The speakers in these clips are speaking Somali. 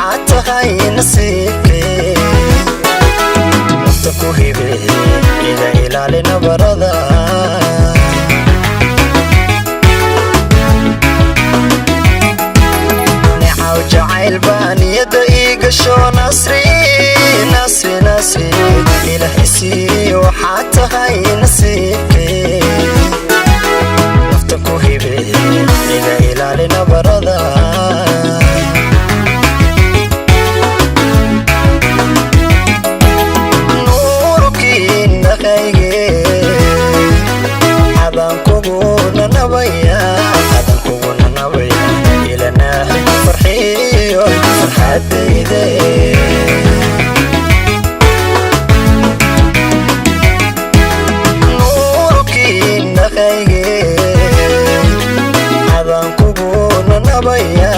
Waxaad tahay nasiibkee, nafta ku hibe, iga ilaali nabarada. Nicaw jacayl baa niyadda ii gasho. Nasri, nasri, nasri, Ilaah isiiyo. Waxaad tahay nasiibkee, nafta ku hibe, iga ilaali nabarada. Nuurkiinaqayge, adaan kugu nanabaya, adaan kugu nanabaya, ilanaaxi farxiyo farxadayde. Nuurkiinaqayge, adaan kugu nanabaya,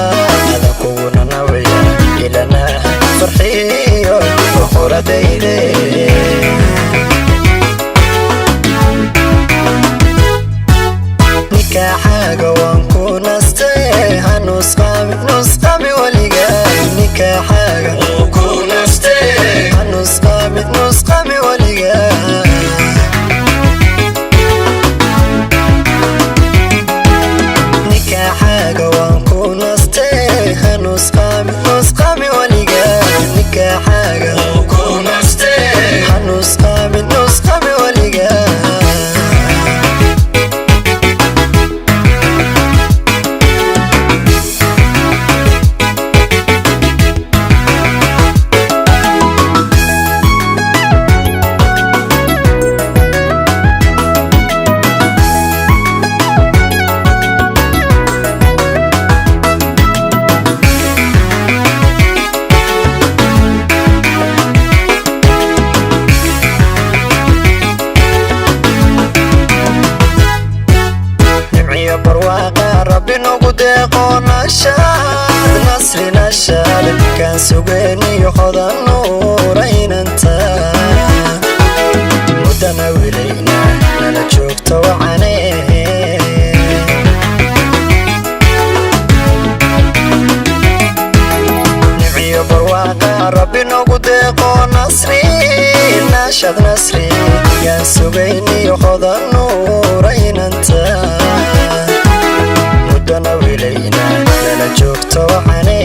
adaan kugu nanabaya, ilanaaxi farxiyo boqoradayde. Nikaaxaaga waan ku nastay, ha nusqaami, nusqaami weliga. Nikaaxaaga ku nastay, ha nusqaami, nusqaami weliga. Nikaaxaaga waan ku nastay, ha nusqaami, nusqaami weliga. Nikaaxaaga ku nastay, ha nusqaami, nusqaami weliga. Nimciyo barwaaqa Rabbi nagu deeqo. Nashaad, nasri, nashaad kaan sugeeniyo hodan nuuraynanta, muddana wilayna nala joogto wacane. Nimciyo barwaaqa Rabbi nagu deeqo. Nasri, nashaad, nasri yaan sugayniyo hodan nuuraynanta, muddana wilayna nala joogto wacane.